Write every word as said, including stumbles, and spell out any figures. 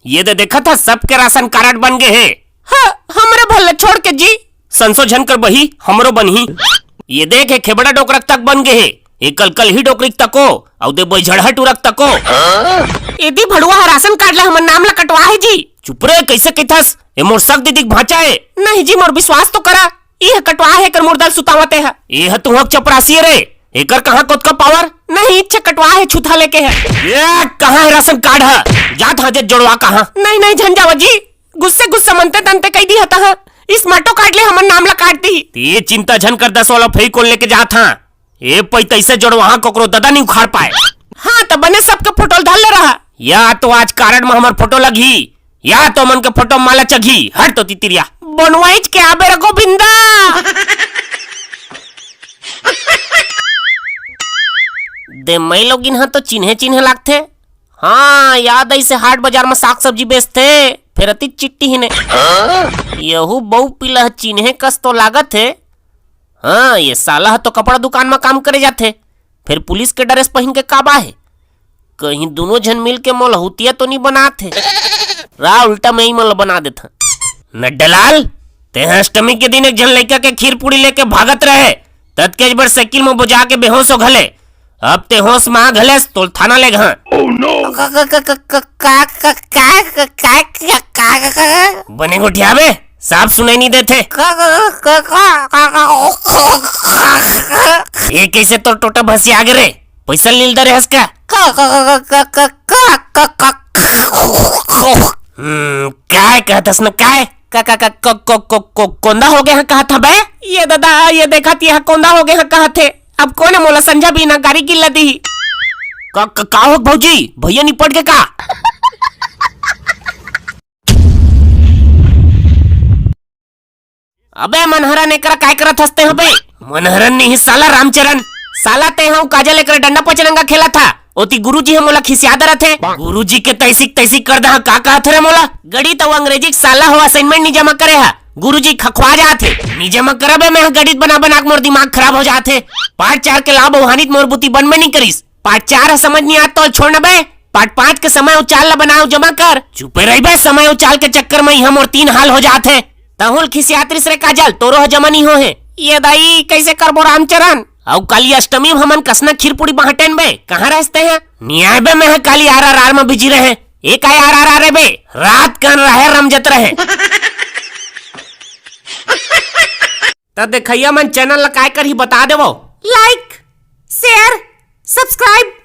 ये दे देखत ह, सबके राशन कारड बन गे हे। हाँ, हमरे भर ल छोड़ के जी। संसो झन कर बही, हमरो बनही। ये देख, ए खेबड़ा डोकरा के तक बन गे हे, ए कलकलही डोकरी के तको, अउ दे बइझड़हा टूरा के तको। एदी भड़ुआ ह राशन कार्ड ले हमर नाम ला कटवा हे जी। चुप रे, कइसे कहिथस? ए मोर सग दीदी के भांचा ए। नहीं जी, मोर विश्वास तो करा। इह कटवा हे, एकर मुर्दा ल सुतावत ए ह। ए ह तुहक चपरासी रे, एकर कहाँ कोतका पावर? नहीं, इच्छे कटवा हे, छुथा लेके ह। ए, कहाँ हे राशन कार्ड ह? जात हां जे जोड़वा कहाँ? नहीं, नहीं, झन जावा जी, गुस्से गुस्से मनते तनते कहि दिहा तहां, स्मार्टो कार्ड ले हमर नाम ला काट दिही। ते चिंता झन कर, दस वाला फेविकोल लेके जात हां। ए पइतइसे जोड़वाहा, कोकरो ददा नइ उखाड़ पाए। हाँ, त बने सबके फोटो ल धर ले रहा। या तो आज कारड म हमर फोटो लगही, या तो मन के फोटो माला चघी। हट तो तितिरिया। बनवाइच के आबे रे गोविंदा। दे मई लोगिन ह तो चिन्हे चिन्हे लागथे। हाँ, याद आइसे हाट बाजार म साग सब्जी बेचथे, फेर अति चिट्टी हिने। यहू बऊ पिला ह चिन्हे कस तो लागत हे। हाँ, ये साला ह तो कपड़ा दुकान म काम करे जाथे, फेर पुलिस के ड्रेस पहिन के काबा हे। कहीं दुनों झन मिल के मोला हुतिया तो नी बनात हे। रा उल्टा मैं ही मन ल बना देथन। नड्डालाल, तेहा अष्टमी के दिन एक झन लइका के खीर पूड़ी लेके भागत रहे, ततकेच बर साइकिल म बोजा के बेहोश हो घले। अब ते होश म आ घलेस, तोल थाना लेगहा। बने गोठियाबे, साफ सुनाई नी देथे। ये कइसे तोर टोटा भसिया गे रे? पइसा लील दे रेहेस का? हम्म, काय कहत हस न काय? का, का, का, को, को, को, को, कोंदा हो गे ह कहत ह बे? ये ददा, ये देखत ये ह कोंदा हो गे ह कहत हे। अब कोन मोला संझा बिना गारी गिल्ला दिही? का, का, का हो भौजी, भैया निपट गे का? अबे मनहरन, एकरा काय करत हस तेहा बे? मनहरन नहीं साला रामचरण। साला तेहा अउ काजल एकरा डंडा पचरंगा खेलत हा। ओती गुरुजी ह मोला खिसिया डरत हे। गुरुजी के तैसिक तैसिक कर दहा, का कहत रे मोला? गणित अउ अंग्रेजी के साला हो assignment नी जमा करे हा। गुरुजी खखवा जात हे। नी जमा करबे, मैं ह गणित बना बना के मोर दिमाग खराब हो जात हे। पाठ चार के लाभ अउ हानि त मोर बुती बनबे नी करिस। पाठ चार ह समझ नी आत तो छोड़ न बे। पाठ पाँच के समय अउ चाल ल बना अउ जमा कर। चुपे रहिबे, समय अउ चाल के चक्कर म इहां मोर तीन हाल हो जात हे। तहुल खिसियात रिस रे काजल, तोरो ह जमा नी हो हे। ये दाई, कइसे करबो रामचरण? अउ काली अष्टमी म हमन कसना खीर पूड़ी बांटेन बे, कहां रहस तेहा? नी आय बे, मैं ह काली आर आर आर म बिजी रहे। ए काय आर आर आर रे बे, रात कन रहे रमजत रहे। त देखइया मन चैनल ल काय करही बता देवो। Like, share, subscribe।